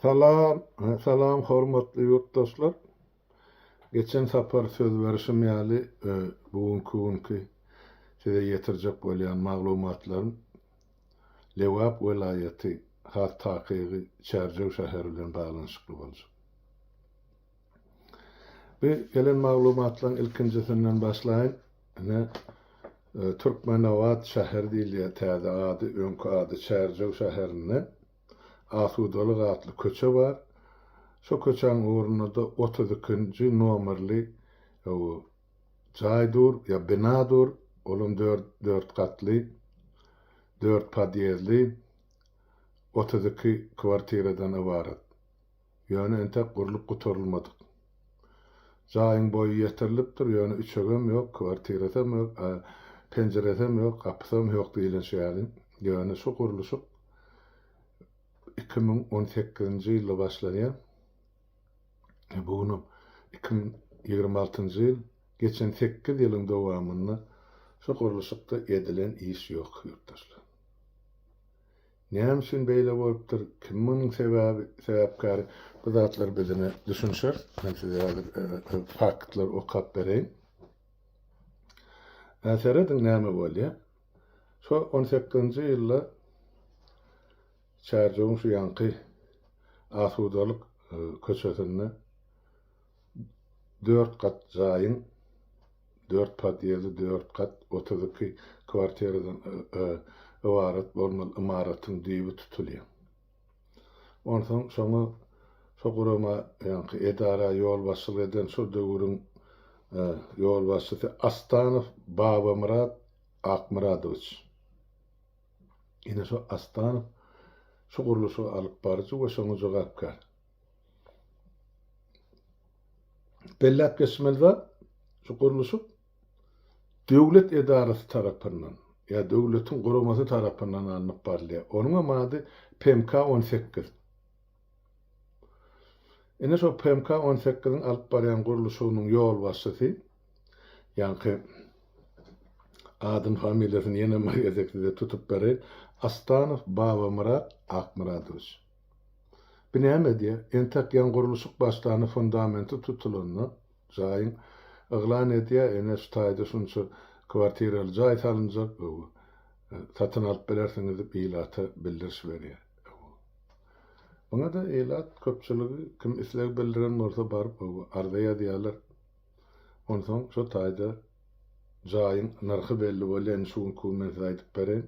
Salam, salam hormatly ýurtdaşlar. Geçen sapar söz berişim ýaly, bu günki günki size ýetirjek bolýan maglumatlarym Lebap welaýaty, has takygy Çärjew şäheri bilen baglanyşykly boljak. Bu gelen maglumatlaryň ilkinjisinden başlaýyn. Ine, Türkmenabat şäheri diýilýär täze ady, öňki ady Çärjew şäherinde Asudalyk atly köçe bar. Şo köçäň ugrunda-da 32-nji nomerli jaý dur, ýa bina dur, olam dört dört gatly, dört podýezdli, 32 kwartiradan ybarat. Ýöne entek gurlup gutarylmadyk. Jaýyň boýy ýetirilipdir, ýöne üçegem ýok, kwartirasam ýok, penjiresem ýok, gapysam ýok diýlenşi ýaly. Ýöne şu gurluşyk 2018-nji ýylda başlanýar. Bu günem 2026-njy ýyl. Geçen sekiz ýylyň dowamynda şu gurluşykda edilen iş ýok, ýurtdaşlar. Näme üçin beýle bolupdyr, kim munuň sebäbi, sebäpkäri, bu zatlar biz ine düşünişeris. Men size häzir faktlary okap bereýin. Ä serediň näme bolýar. Şo on sekizinji ýylda Çärjewiň şu ýaňky Asudalyk köçesinde dört gat jaýyň, dört podýezdi, dört gat, 32 kwartiradan ybarat bolmaly ymaratyň düýbi tutulýar. Onsoň şoňa şo gurama, ýaňky edara ýolbaşçylyk eden şo döwrüň ýolbaşçysy Astanow Babamyrat Akmyradowiç. Ine şo Astanow şu gurluşygy alyp baryjy we şoňa jogapkär. Belläp geçmeli zat, şu gurluşyk döwlet edarasy tarapyndan ýa döwletiň guramasy tarapyndan alnyp barylýar. Onuňam ady PMK 18. Ine şo PMK 18-iň alyp barýan gurluşygynyň ýolbaşçysy, ýaňky adyny familiýasyny ýene bir gezek size tutup bereýin, Astanow Babamyrat Akmyradowiç. Bu näme edýär? Entek ýaňy gurluşyk başlanda fundamenti tutulanda jaýyň yglan edýär, ene şu taýda şunça kwartiraly jaý salynjak, satyn alyp bilersiňiz diýip ilata bildiriş berýär. Muňa-da ilat köpçüligi kim isleg bildiren bolsa baryp arza ýazýarlar. Onsoň şo taýda jaýyň nyrhy belli bolýar, indi şu günki gün men size aýdyp bereýin.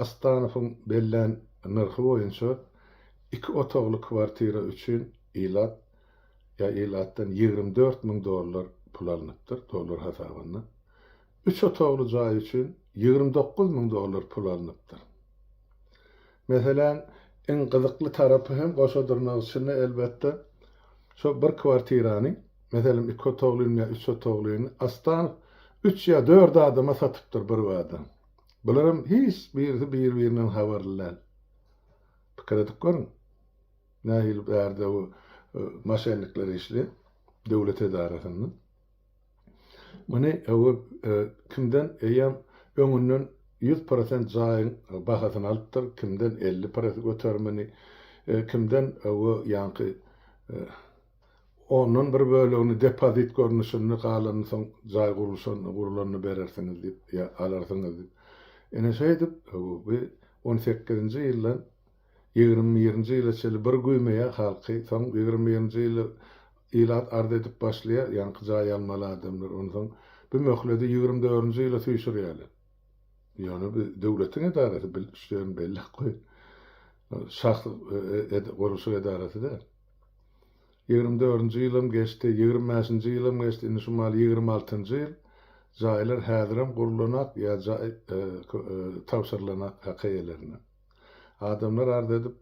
Astanowyň bellän nyrhy boýunça iki otagly kwartira üçin ilat ýa ilatdan 24 müň dollar pul alnypdyr, dollar hasabynda. Üç otagly jaý üçin 29 müň dollar pul alnypdyr. Meseläň iň gyzykly tarapy hem goşa dyrnak içinde elbetde şo bir kwartirany, meselem iki otaglyny ýa üç otaglyny Astanow üç ýa dört adama satypdyr birbada. Bularam hiç birisi bir-birinden habarly däl. Pikir edip görüň. Nähili bärde bu moşennikler işleýär döwlet edarasynda. Muny kimden eýýäm öňünden 100% jaýyň bahasyny alypdyr, kimden 50 göterimini, kimden ýaňky ondan bir bölegini depozit görnüşinde galanyny soň jaý gurluşanda gurlanda berersiňiz diýip ýa alarsyňyz diýip. Ine şeýdip bu on sekizinji ýyldan 21-nji ýyla çenli bir güýmeýär halky, soň 21-nji ýyly ilat arz edip başlaýar, ýaňky jaý almaly adamlar, onsoň bu möhledi 24-nji ýyla süýşürýärler. Ýöne bu döwletiň edarasy, bil, şu ýerini belläp goý. Şahsy gurluşyk edarasy däl. 24-nji ýylam geçdi, 25-nji ýylam geçdi, indi şu mahaly 26-njy ýyl, jaýlar häzirem gurlanak ýa jaý tabşyrylanak hak eýelerine. Adamlar arz edip,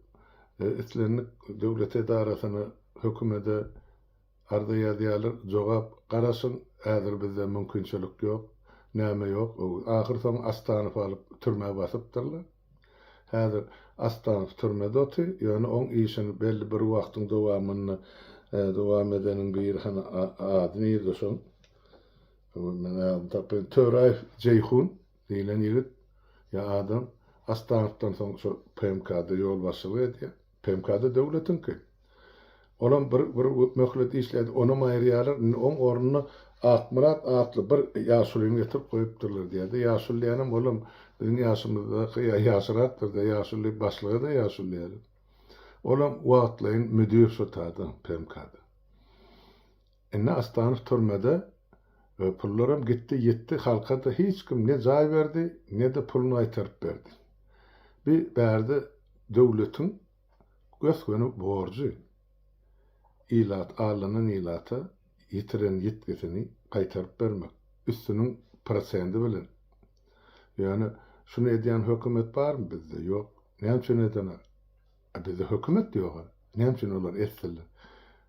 islendik döwlet edarasyna, hökümede arza ýazýarlar, jogap, garaşyň, häzir bizde mümkinçilik ýok, näme ýok, ahyr soňy Astanowy alyp türmä basypdyrlar. Häzir Astanow türmede otyr, ýöne oň işini belli bir wagtyň dowamynda dowam edeniň biri hany ady nirde şoň, men adyny tapmaýyn, Töräýew Jeýhun. Diýlen ýigit ýa adam Astanowdan soň şo PMK-da ýolbaşçylyk edýär. PMK-da döwletiňki. Olam bir bir möhlet işledi, onam aýyrýarlar. Indi oň ornuna Akmyrat atly bir ýaşulyny getirip goýupdyrlar diýýär-de. Ýaşuly diýýänem olam biziň ýaşymyzdaky ýa ýaşyrakdyr-da, ýaşuly diýip başlyga-da ýaşuly diýýärler. Olam wagtlaýyn müdir şo taýda, PMK-da. Indi Astanow türmede, pullaram gitdi, ýitdi, halka-da hiç kim ne jaý berdi, ne-de puluny gaýtaryp berdi. Bi bärde döwletiň gös-göni borjy, ilat, aldanan ilata ýitiren ýitgisini gaýtaryp bermek, üstüniň prosendi bilen. Ýöne şuny edýän hökümet barmy bizde? Ýok. Näme üçin edenak? A bizde hökümet ýoga. Näme üçin olar etsinler?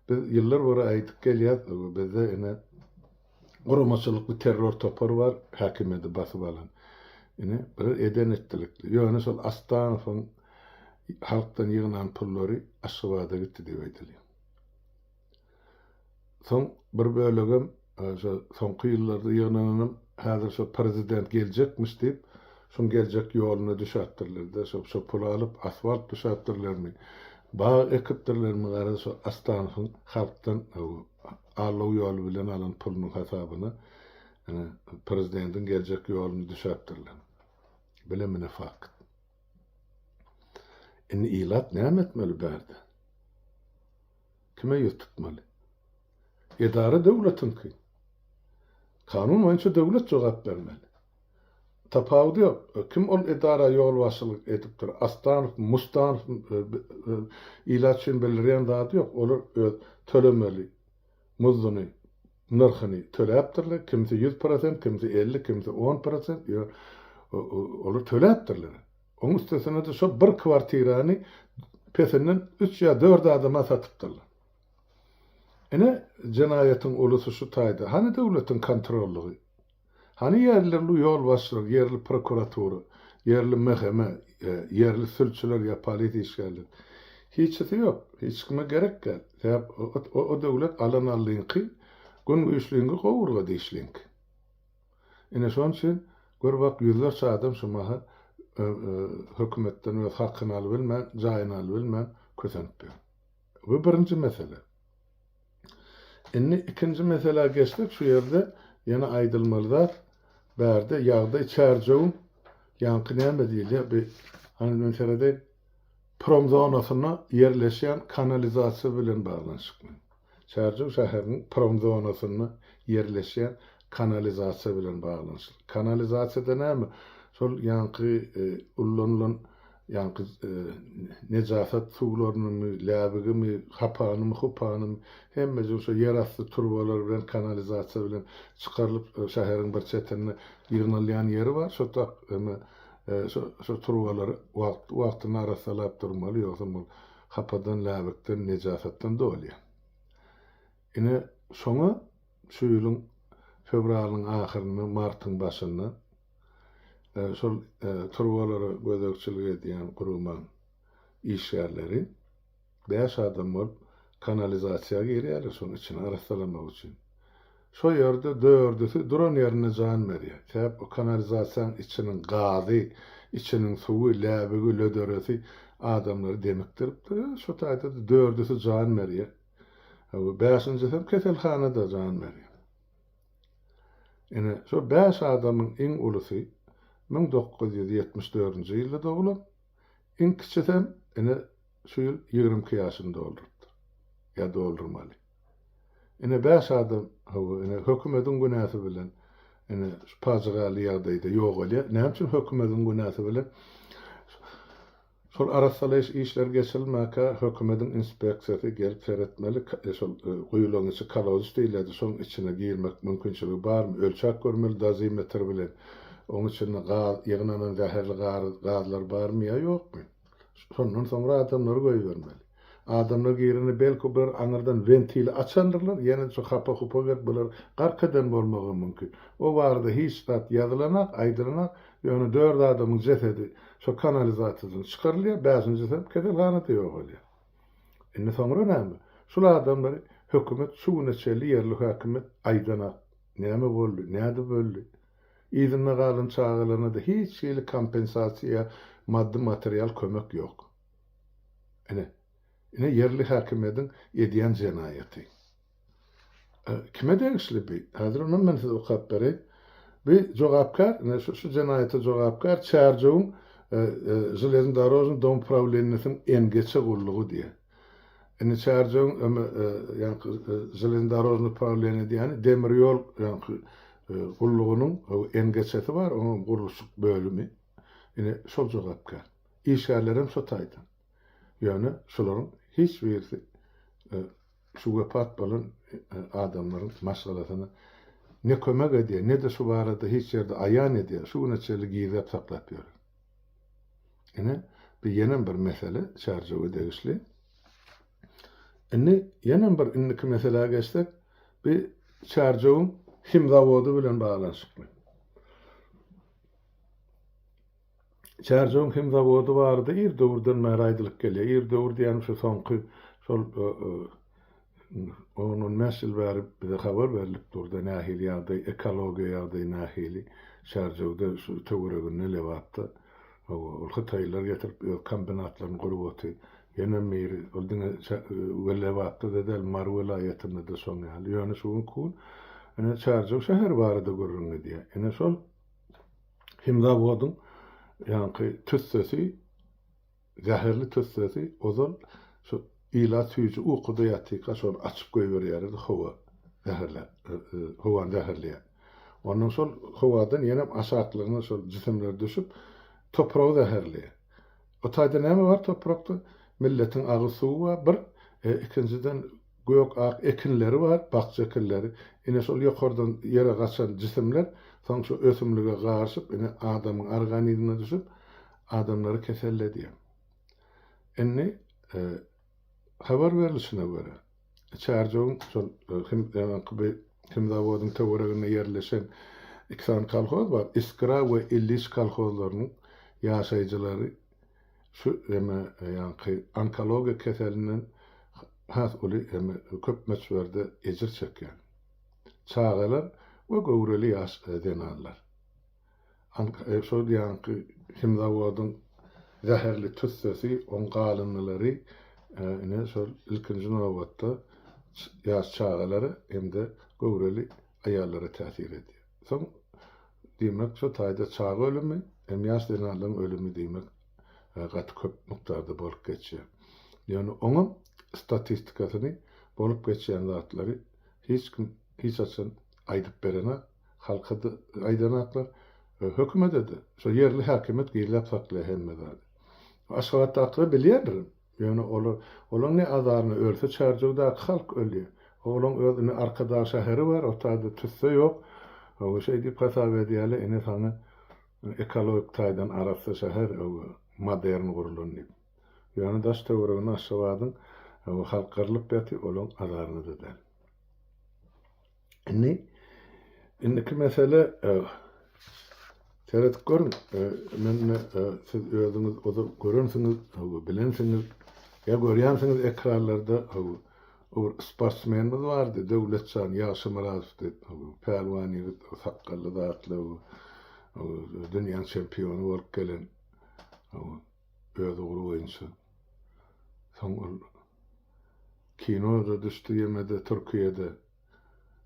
Biz ýyllar bory aýdyp gelýäs, bizde ine guramaçylykly terror topary bar, häkimiýeti basyp alan. Ine, bir eden etdilikli. Ýöne şol Astanowyň halkdan ýygnan pullary Aşgabada gitdi diýip aýdylýar. Soň bir bölegem şo soňky ýyllarda ýygnananam häzir şo prezident geljekmiş diýip, şoň geljek ýoluna düşäpdirler-de, şo şo puly alyp asfalt düşäpdirlermi, bag ekipdirlermi garaz şo Astanowyň halkdan allow ýoly bilen alan pulunyň hasabyna ine prezidentiň geljek ýoluny düşäpdirler. Bile mine fakt. Indi ilat näme etmeli bärde? Kime ýüz tutmaly? Edara döwletiňki. Kanun boýunça döwlet jogap bermeli. Tapawudy ýok. Kim ol edara ýolbaşçylyk edipdir? Astanowmy, Mustanowmy ilat üçin bildirýän zady ýok. Olar öz tölemeli muzduny, nyrhyny töläpdirler. Kimsi 100%, kimsi 50, kimsi 10%. Ýöne olar töläpdirler. Oň üstesine-de şo bir kwartirany pesinden üç ýa dört adama satypdyrlar. Ine, jenaýatyň ulusy şu taýda. Hany döwletiň kontrollygy? Hany ýerli ýolbaşçylar, ýerli prokuratura, ýerli MHM, ýerli sülçüler ýa polisiýa işgärleri? Hiçisi ýok. Hiç kime gerek däl. Sebäp o döwlet alan allyňky, gün güýçliňki, gowurga dişliňki. Ine şonuň üçin gör bak ýüzlerçe adam şu mahal hökümetden öz hakyny alybilmän, jaýyny alybilmän kösenip ýör. Bu birinji mesele. Indi ikinji meselä geçsek şu ýerde ýene aýdylmaly zat bärde ýagdaý Çärjewiň ýaňky näme diýilýär bi hany men seredeýin promzonasynda ýerleşýän kanalizasiýa bilen baglanyşykly. Çärjew şäheriniň promzonasynda ýerleşýän kanalizasiýa bilen baglanyşykly. Kanalizasiýada näme? Şol ýaňky ullanylan ýaňky nejasat suwlarynymy, läbigimi, hapanymy, hupanymy hemmejigi şo ýerasty turbalar bilen, kanalizasiýa bilen çykarylyp şäheriň bir çetinde ýygnalýan ýeri bar. Şo tak eme şo şo turbalary wagtly-wagtynda arassalap durmaly, ýogsam ol hapadan, läbikden, nejasatdan dolýar. Ine, şoňa şu ýylyň fewralyň ahyrynda, martyň başynda şol turbalara gözegçilik edýän guramaň işgärleri bäş adam bolup kanalizasiýa girýärler, şonuň içini arassalamak üçin. Şo ýerde dördüsi duran ýerinde jan berýär. Sebäp o kanalizasiýanyň içiniň gazy, içiniň suwy, läbigi, löderesi adamlary demikdiripdir. Şo taýda-da dördüsi jan berýär. Hawa, bäşinjisem keselhanada jan berýär. Ine, şo bäş adamyň iň ulusy 1974-nji ýylda doglan, iň kiçisem ine şu ýyl 22 ýaşyny doldurypdyr. Ýa doldurmaly. Ine bäş adam, hawa, ine hökümediň günäsi bilen, ine şu pajygaly ýagdaýda ýogalýar. Näme üçin hökümediň günäsi bilen? Şol arassalaýyş işleri geçirilmäkä hökümediň inspeksiýasy gelip seretmeli, şol guýularyň içi kolodez diýilýärdi, şonuň içine girmek mümkinçiligi barmy, ölçäp görmeli dozimetr bilen, oň içinde gaz, ýygnanan zäherli gazlar barmy ýa ýokmy? Şondan soňra adamlary goýbermeli. Adamlar girende belki bular aňyrdan wentili açandyrlar, ýene şu hapa-hupa gelip bulary gark eden bolmagam mümkin. O barada hiç zat ýazylanak, aýdylanak, ýöne dört adamyň jesedi şo kanalizasiýadan çykarylýar, bäşinjisem keselhanada ýogalýar. Indi soňra näme? Şul adamlary hökümet şu güne çenli ýerli häkimiýet aýdanak. Näme boldy, nädip öldi? Yzynda galan çagalaryna-da hiç hili kompensasiýa ýa maddy-material kömek ýok. Ine. Ine ýerli häkimiýetiň edýän jenaýaty. Kime degişli bi? Häzir onam men size okap bereýin. Bi jogapkär, ine şu şu jenaýata jogapkär Çärjewiň Železnodorožnyý dom prawleniýesiniň NGÇ gullugy diýýär. Indi Çärjewiň öme ýaňky Železnodorožnyý prawleniýe diýýäni demir ýol ýaňky gullugynyň NGÇ-si bar, onuň gurluşyk bölümi. Ine şol jogapkär. Işgärlerem şo taýdan. Ýöne şularyň hiç birisi şu wepat bolan adamlaryň maşgalasyna ne kömek edýär, ne-de şu barada hiç ýerde aýan edýär, şu güne çenli gizläp saklap ýör. Ine, bu ýenem bir mesele Çärjewe degişli. Indi ýenem bir indiki meselä geçsek, bu Çärjewiň himzawody bilen baglanyşykly. Çärjewiň himzawody barada ir döwürden bäri aýdylyp gelýär. Ir döwür diýýänim şu soňky şol on-on bäş ýyl bäri bize habar berlip durdy, nähili ýagdaý, ekologiýa ýagdaýy nähili Çärjewde, şu töwereginde, Lebapda. Hawa, ol hytaýlylar getirip öz kombinatlaryny gurup otyr. Ýenem biri, ol diňe Lebapda-da däl, Mary welaýatynda-da şoň ýaly. Ýöne şu günki gün ine Çärjew şäheri barada gürrüň gidýär. Ine şol Himzawodyň ýaňky tüssesi, zäherli tüssesi ozal şu ilat süýji ukuda ýatyka şony açyp goýberýärdi, howa zäherläp, howany zäherleýär. Ondan şol howadan ýenem aşaklygyna şol jisimler düşüp, topragy zäherleýär. O taýda näme bar toprakda? Milletiň agyz suwy bar, bir, ikinjiden Gök-ak ekinleri bar, bakja ekinleri. Ine şol ýokardan ýere gaçan jisimler soň şu ösümlige garyşyp, ine adamyň organizmine düşüp, adamlary keselledýär. Indi habar berlişine görä, Çärjewiň şol him ýaňky bi himzawodyň töwereginde ýerleşen iki sany kolhoz bar, Iskra we Illiç kolhozlarynyň ýaşaýjylary Şu eme ýaňky onkologiýa keselinden has uly eme köp möçberde ejir çekýän çagalar we göwreli ýaş zenanlar. Şol ýaňky himzawodyň zäherli tüssesi, oň galyndylary ine şol ilkinji nobatda ýaş çagalara hem-de göwreli aýallara täsir edýär. Soň diýmek şo taýda çaga ölümi hem ýaş zenanlaryň ölümi diýmek gaty köp mukdarda bolup geçýär. Ýöne oňam statistikasyny bolup geçýän zatlary hiç kim hiç haçan aýdyp berenak, halka-da aýdanaklar, hökümede-de. Şo ýerli häkimiýet gizläp saklaýar hemme zady. Aşgabatdakylar bilýändir. Ýöne olar, olaň ne azaryna ölse Çärjewdäki halk ölýär. Olaň öz ine Arkadag şäheri bar, o taýda tüsse ýok. Hawa, şeý diýip hasap edýärler, ine saňa ekologik taýdan arassa şäher, hawa, modern gurlan diýip. Ýöne daş-töwereginde Aşgabadyň, hawa, halk gyrlyp ýatyr, olaň azaryna-da däl. Indi indiki mesele seredip görüň. Men siz özüňiz ozal görensiňiz, bilensiňiz, ýa görýänsiňiz ekranlarda o bir sportsmenimiz bardy, Döwletjan Ýagşymyradow diýip, pälwan ýigit, sakgally zatly, dünýäň çempiony bolup gelen öz ugry boýunça. Soň ol kino-da düşdi ýemede Türkiýede.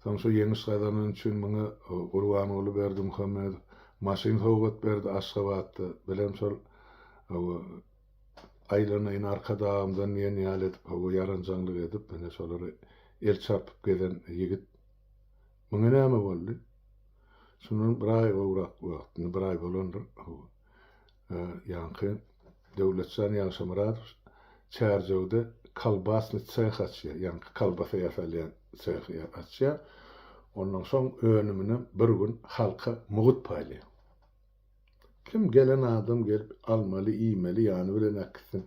Soň şo ýeňiş gazanany üçin muňa Gurbanguly Berdimuhamedow maşyn sowgat berdi Aşgabatda. Bilem şol hawa aýlanaýyn Arkadagymdan diýen ýaly edip hawa ýaranjaňlyk edip ine şolary el çarpyp gezen ýigit. Muňa näme boldy? Şundan bir aý gowrak wagt, indi bir aý bolandyr hawa. Ýaňky Döwletjan Ýagşymyradow Çärjewde kolbasnyý seh açýar, ýaňky kolbasa ýasalýan sehi açýar. Ondan soň önüminem bir gün halka mugt paýlaýar. Kim gelen adam gelip almaly, iýmeli, ýany bilen äkitsin,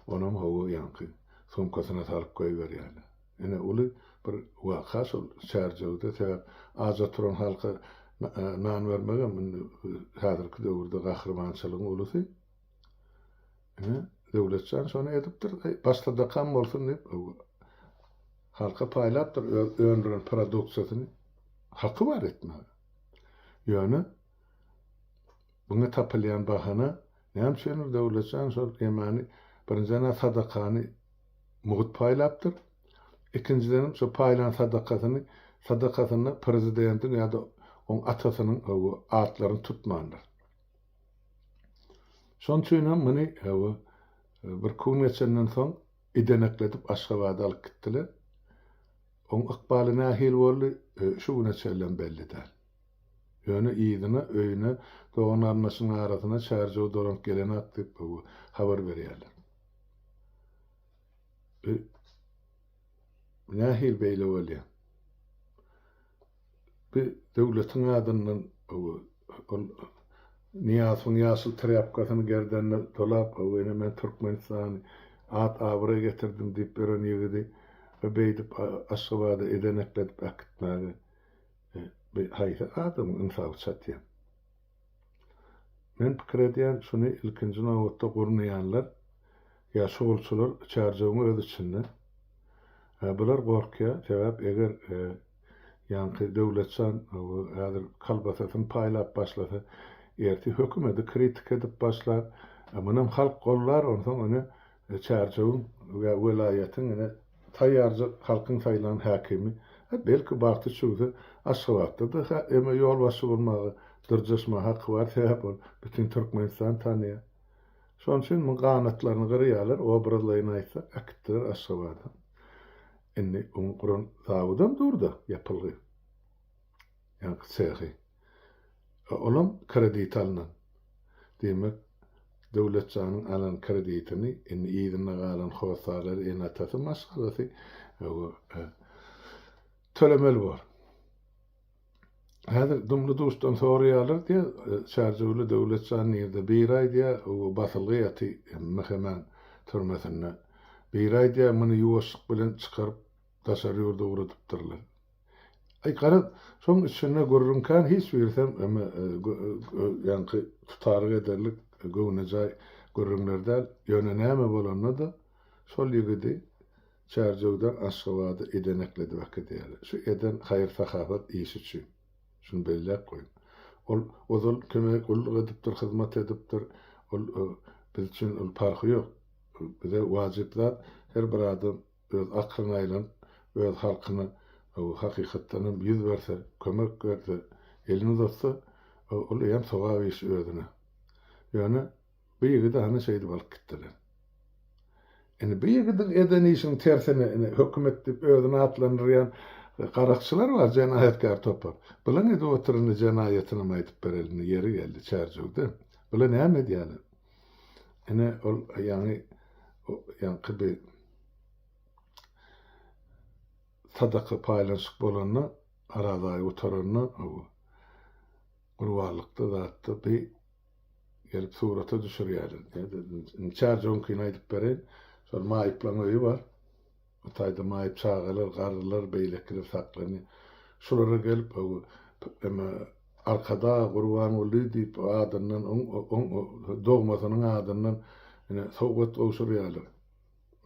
onam hawa ýaňky sumkasyna salyp goýberýärler. Ine uly bir waka şol Çärjewde, sebäp aç oturan halka nan bermegem indi häzirki döwürde gahrymançylygyň ulusy. Ine Döwletjan şony edipdir, baş sadakam bolsun diýip halka paýlapdyr öz öndüren produksiýasyny, haky bar etmäge. Ýöne buňa tapylýan bahana näme üçindir Döwletjan şol emany birinjiden-ä sadakany. mugt paýlapdyr. Ikinjidenem şo paýlan sadakasyny sadakasynda prezidentiň ýa-da oň atasynyň hawa atlaryny tutmandyr. Şonuň üçin hem muny hawa bir gün geçenden soň idenekledip Aşgabada alyp gitdiler. Oň ykbaly nähili boldy, şu güne çenlem belli däl. Ýöne yzyna, öýüne, dogan-garyndaşynyň arasyna Çärjew dolanyp gelenok diýip habar berýärler. Bu nähili beýle bolýar? Bu döwletiň adyndan ol Nyýazowyň ýaşyl trýapkasyny gerdenine dolap, ine men Türkmenistany at-abraý getirdim diýip ýören ýigidi beýdip Aşgabada edenekledip äkitmäge bu haýsy adamyň ynsaby çatýar? Men pikir edýän, şuny ilkinji nobatda gurnaýanlar ýa şugulçylar Çärjewiň öz içinde. Bular gorkýar, sebäp eger ýaňky Döwletjan häzir kolbasasyny paýlap başlasa, ertir hökümedi kritika edip başlar, munam halk gollar, onsoň ine Çärjewiň we welaýatyň ine taýýarja halkyň saýlan häkimi, belki bagty çüwse Aşgabatda-da eme ýolbaşçy bolmaga dyrjaşmaga haky bar, sebäp ol bütin Türkmenistany tanaýar. Şonuň üçin muň ganatlaryny gyrýarlar, obrazlaýyn aýtsak, äkitdiler Aşgabada. Indi oň guran zawodam dur-da, ýapylgy. Ýaňky sehi. Olam kredit alnan. Diýmek, Döwletjanyň alan kreditini indi yzynda galan hossarlary, ene-atasy, maşgalasy tölemeli bor. Häzir dumly-duşdan soraýarlar diýýär, Çärjewli Döwletjan nirde? Biri aýdýar, o basylgy ýaty MHM-iň türmesinde. Biri aýdýar, muny ýuwaşlyk bilen çykaryp, daşary ýurda ugradypdyrlar. Aý, garaz, şoň içinde gürrüň kän, hiç birisem eme, ýaňky tutaryk ederlik göwnejaý gürrüňler däl. Ýöne näme bolanda-da, şol ýigidi Çärjewden Aşgabada edenekledip äkidýärler. Şu eden haýyr-sahawat işi üçin. Şuny belläp goýuň. Ol ozal kime gulluk edipdir, hyzmat edipdir, ol biz üçin ol parhy ýok. Bize wajyp zat her bir adam öz aklyna aýlanyp, öz halkyna hakykatdan hem ýüz berse, kömek berse, elini uzatsa, ol eýýäm sogap iş özüne. Ýöne Bu ýigidi hany şeýdip alyp gitdiler. Indi bu ýigidiň eden işiniň tersine ine hökümet diýip özüni atlandyrýan garakçylar bar, jenaýatkär topar. Bulaň edip oturany jenaýatynam aýdyp bereli indi ýeri geldi Çärjewde. Bular näme edýärler? Ine ol ýaňy ýaňky bir sadaka paýlanyşyk bolanda Araz aýy gutaranda gurbanlykda zatda bir Gelip surata düşürýärler. Indi Çärjewiňkini aýdyp bereýin. Şol maýyplaryň öýi bar. O taýda maýyp çagalar, garrylar, beýlekiler saklanýar. Şulara gelip, eme, Arkadag Gurbanguly diýip adyndan, oň, oň dogmasynyň adyndan ine sowgat gowşurýarlar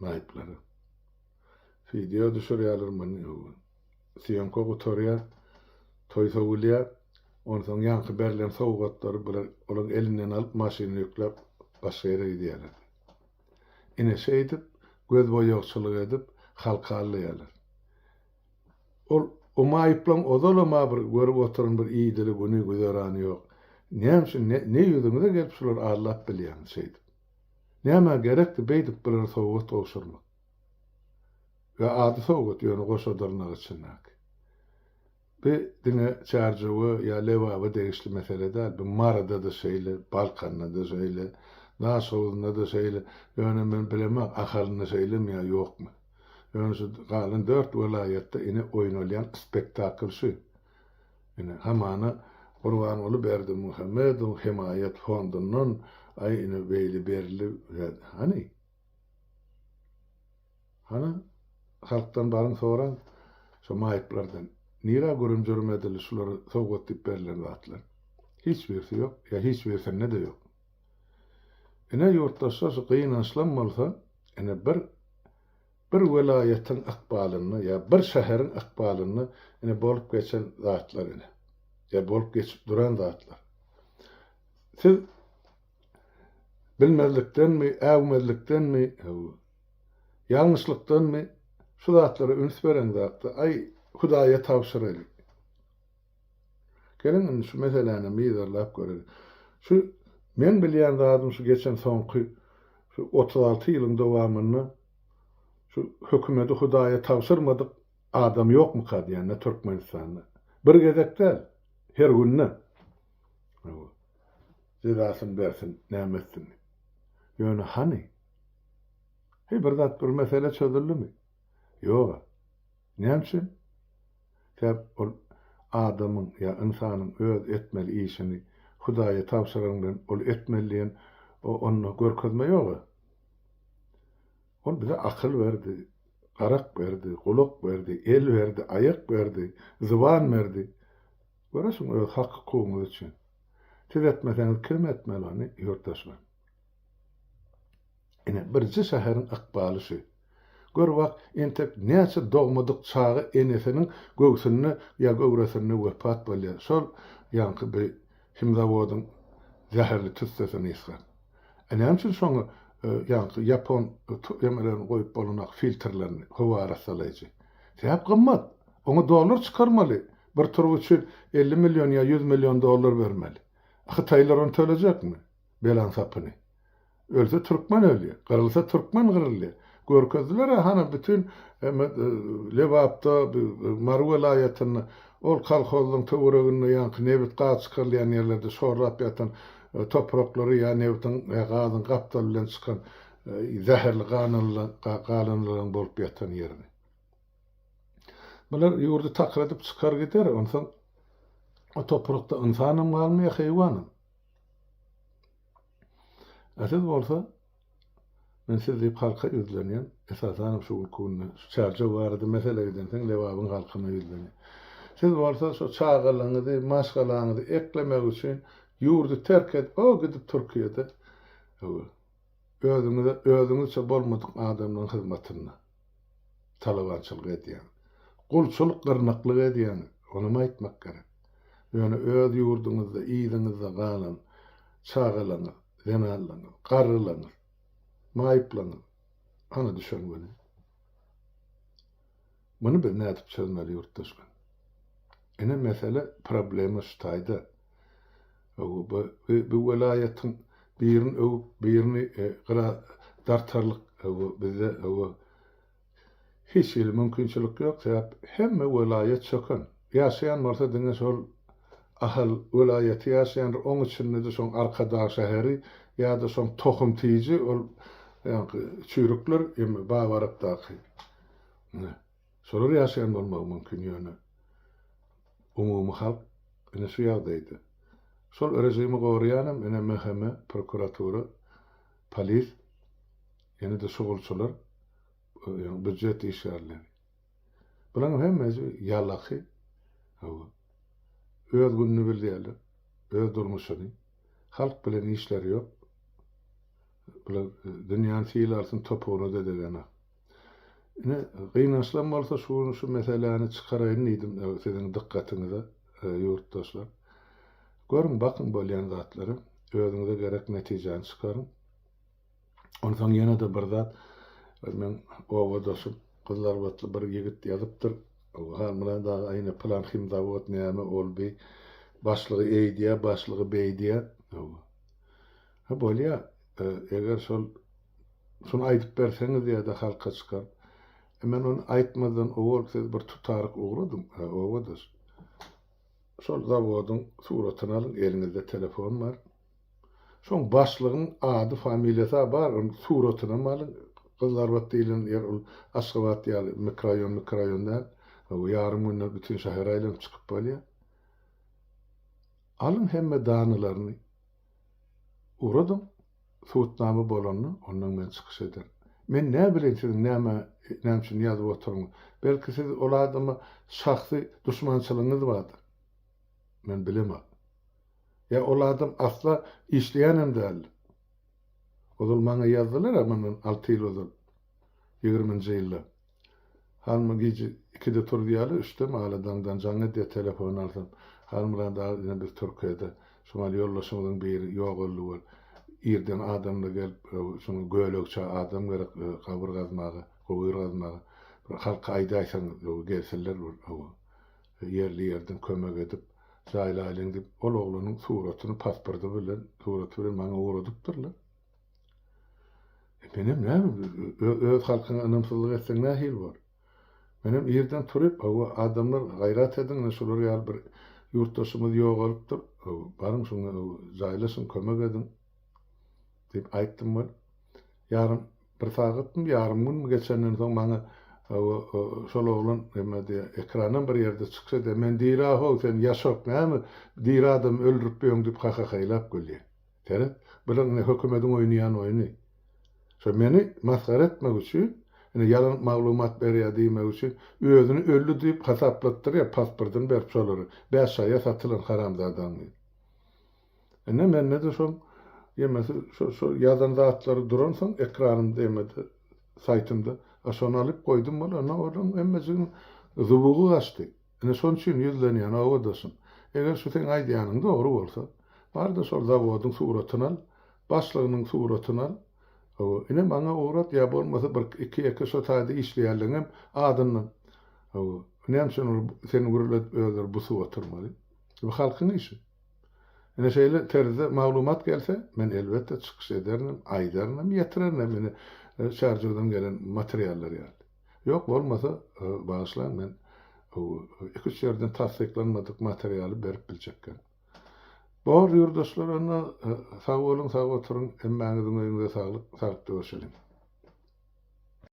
maýyplara. Wideo düşürýärler muny. Sýomka gutarýar, toý sowulýar. Onsoň ýaňky berlen sowgatlary bular olaň elinden alyp maşyna ýükläp başga ýere gidýärler. Ine şeýdip göz boýagçylyk edip halky aldaýarlar. Ol o maýyplaň ozalam-a bir görüp oturan bir idili güni güzerany ýok. Näme üçin ne ne ýüzüňize gelip şulary aldap bilýäňiz şeýdip. Nämä gerekdi beýdip bulara sowgat gowşurmak. We ady sowgat ýöne goşa dyrnak içindäki. Bu diňe Çärjewe ýa Lebaba degişli mesele däl. Bu Maryda-da şeýle, Balkanda-da şeýle, Daşoguzynda-da şeýle. Ýöne men bilemok, Ahalynda şeýlemi ýa ýokmy. Ýöne şu galan dört welaýatda ine oýnalýan spektakl şu. Ine, hamana Gurbanguly Berdimuhamedowyň hemaýat fondundan aý ine beýle berildi. Hany? Hany, halkdan baryň soraň, şo maýyplardan, nirä gürüm-jürüm edildi şulara sowgat diýip berlen zatlar? Hiç birisi ýok, ýa hiç birisinde-de ýok. Ine, ýurtdaşlar, şu gynançlam bolsa, ine, bir bir welaýatyň ykbalynda ýa bir şäheriň ykbalynda ine bolup geçen zatlar ine, ýa bolup geçip duran zatlar. Siz Bilmezlikdenmi, äwmezlikdenmi, hawa. Ýalňyşlykdanmy şu zatlara üns bereňzakda, aý, Hudaýa tabşyraly. Geliň indi şu meselänem yzarlap göreli. Şu meň bilýän zadym şu geçen soňky şu 36 ýylyň dowamynda şu hökümeti Hudaýa tabşyrmadyk adam ýokmuka diýende Türkmenistanda. Bir gezek däl, her günde. Jezasyny bersin, näme etsin diýip. Ýöne hany? Heý bir zat bir mesele çözüldimi? Ýog-a. Näme üçin? Sebäp ol adamyň ýa ynsanyň öz etmeli işini Hudaýa tabşyran bilen ol etmeli diýen onda görkezme ýog-a. Ol bize akyl berdi, garak berdi, gulak berdi, el berdi, aýak berdi, zyban berdi. Göreşiň öz hak-hukugyňyz üçin. Siz etmeseňiz kim etmeli ony, ýurtdaşlar? Ine, birje şäheriň ykbaly şu. Gör bak, entek näçe dogmadyk çaga enesiniň göwsünde ýa göwresinde wepat bolýar. Şol ýaňky bi himzawodyň zäherli tüssesini ysgap. E näme üçin şoňa ýaňky ýapon emelerini goýup bolanok filtrlerini, howa arassalaýjy. Sebäp gymmat. Oňa dollar çykarmaly. Bir turba üçin 50 million ýa 100 million dollar bermeli. Hytaýlar ony tölejekmi? Belaň sapyny. Ölse türkmen ölýär, gyrylsa türkmen gyrylýar. Görkezdiler-ä hany bütin Lebapda, Mary welaýatynda, ol kolhozlaryň töwereginde ýaňky nebit gaz çykarylýan ýerlerde şorlap ýatan topraklary ýa nebitiň ýa gazyň gapdaly bilen çykan zäherli galyndylaryň bolup ýatan ýerini. Bular ýurdy takyradyp çykar gider, onsoň o toprakda ynsanam galmaýar, heýwanam. A siz bolsa, men siz diýip halka ýüzlenýän, esasanam şu günki günde şu Çärjew barada mesele gidensoň Lebabyň halkyna ýüzlenýän. Siz bolsa şu çagalaryňyzy, maşgalaňyzy eklemek üçin ýurdy terk edip, o gidip Türkiýede özüňize, özüňizçe bolmadyk adamlaryň hyzmatynda talabançylyk edýäňiz. Gulçulyk, gyrnaklyk edýäňiz, onam aýtmak gerek. Ýöne öz ýurduňyzda yzyňyzda galan çagalaňyz, zenanlaňyz, garrylaňyz, maýyplaňyz hana düşen güni. Muny biz nädip çözmeli ýurtdaşlar? Ine mesele problema şu taýda. Bu bu welaýatyň birini öwüp birini gyra dartarlyk bizde Hiç hili mümkinçilik ýok, sebäp hemme welaýat çöken. Ýaşaýan bolsa diňe şol Ahal welaýaty ýaşaýandyr, oň içinde-de şoň Arkadag şäheri ýa-da şoň tohum tiji ol ýaňky çüýrükler emme Babarapdaky. Ine, şolar ýaşaýan bolmagy mümkin ýöne umumy halk ine şu ýagdaýda. Şol režimi goraýanam ine MHM, prokuratura, polis, ýene-de şugulçylar. Býujet işgärleri. Bularyň hemmesi ýalaky. Hawa. Öz gününi bilýärler. Öz durmuşyny. Halk bilen işleri ýok. Bular dünýäni sil alsyn topugyna-da degenok. Ine, gynançlam bolsa şu gün şu meseläni çykaraýyn diýdim siziň dykgatyňyza, ýurtdaşlar. Görüň, bakyň bolýan zatlary. Özüňize gerek netijäni çykaryň. Onsoň ýene-de bir zat, meň obadaşym gyzlarbatly bir ýigit ýazypdyr. Halmyrat aga aýna pylan himzawod näme ol bi başlygy eýdýä, başlygy beýdýä. Ha bolýa, eger şol şuny aýdyp berseňiz ýa-da halka çykaryp. E men ony aýtmazdan owal siz bir tutaryk ugradyň, obadaş. Şol zawodyň suratyny alyň, eliňizde telefon bar. Şoň başlygyň ady familiýasy bar onuň suratynam alyň Gyzylarbat diýilen ýer ol Aşgabat ýaly mikroraýon mikroraýon däl ýarym günde bütin şähere aýlanyp çykyp bolýar. Alyň hemme danylaryny ugradyň subutnama bolanda ondan men çykyş ederin. Men nä bileýin siziň näme näme üçin ýazyp oturyňyz. Belki siz ol adama şahsy duşmançylygyňyz bardyr. Men bilemok. Ýa ol adam asla işleýänem däldi. Ozal maňa ýazdylar-a mundan alty ýyl ozal, ýigriminji ýylda. Hanuma gije ikide tur diýýärler, üçde mahaly daňdan jaň edýär, telefony alsam, Halmyrat aga ine biz Türkiýede, şuňaly ýoldaşymyzyň biri ýogaldy we irden adamlar gelip, şuňa gölegçä adam gerek gabyr gazmaga. Gubyr gazmaga. Bir halka aýdaýsaňyz, gelsinler bir, hawa, ýerli-ýerden kömek edip, jaýlaýlyň diýip, ol oglanyň suratyny pasporty bilen, suraty bilen maňa ugradypdyrlar. E, menem näme, öz halkyňa ynamsyzlyk etseň nähili bor? Menem irden turup, hawa, adamlar gaýrat ediň, ine şular ýaly bir ýurtdaşymyz ýogalypdyr, hawa, baryň şuňa jaýlaşyň, kömek ediň diýip aýtdym weli, ýarym Bir sagatmy, ýarym günmi geçenden soň maňa şol oglan neme diýýär, ekrandan bir ýerde çykyş edýär, Men diri-a-how, sen ýaşok näme, diri adamy öldürip ýöň diýip hahahaýlap gülýär. Seret, bular ine hökümediň oýnaýan oýny. Şo meni masgara etmek üçin, ine ýalan maglumat berýär diýmek üçin, özüni öldi diýip hasaplatdyrýar, pasportyny berip şolara, bäş şaýa satylan haramzadaň diýip. Ine mende-de şoň ýemesi şo şo ýazan zatlary duransoň ekranymda ýemede saýtymda a şony alyp goýdum bol ine olaň hemmejiginiň zubugy gaçdy. Ine şoň üçin ýüzlenýän obadaşym. Eger şu seň aýdýanyň dogry bolsa, bar-da şol zawodyň suratyny al, başlygynyň suratyny al, hawa, ine maňa ugrat ýa bolmasa bir iki-ýeke şo taýda işleýänleňem adyndan, hawa, näme üçin olar seni gürledip özleri busup oturmaly? Bu halkyň işi. Ine şeýle terzde maglumat gelse, men elbetde çykyş ederinem, aýdarynam, ýetirerinem ine Çärjewden gelen materiallar ýaly. Ýok, bolmasa, bagyşlaň, men iki-üç ýerden tassyklanmadyk materialy berip biljekgän. Bor, ýurdaşlar, onda sag boluň, sag oturyň, hemmäňiziň öýüňize saglyk, saglykda görşeliň.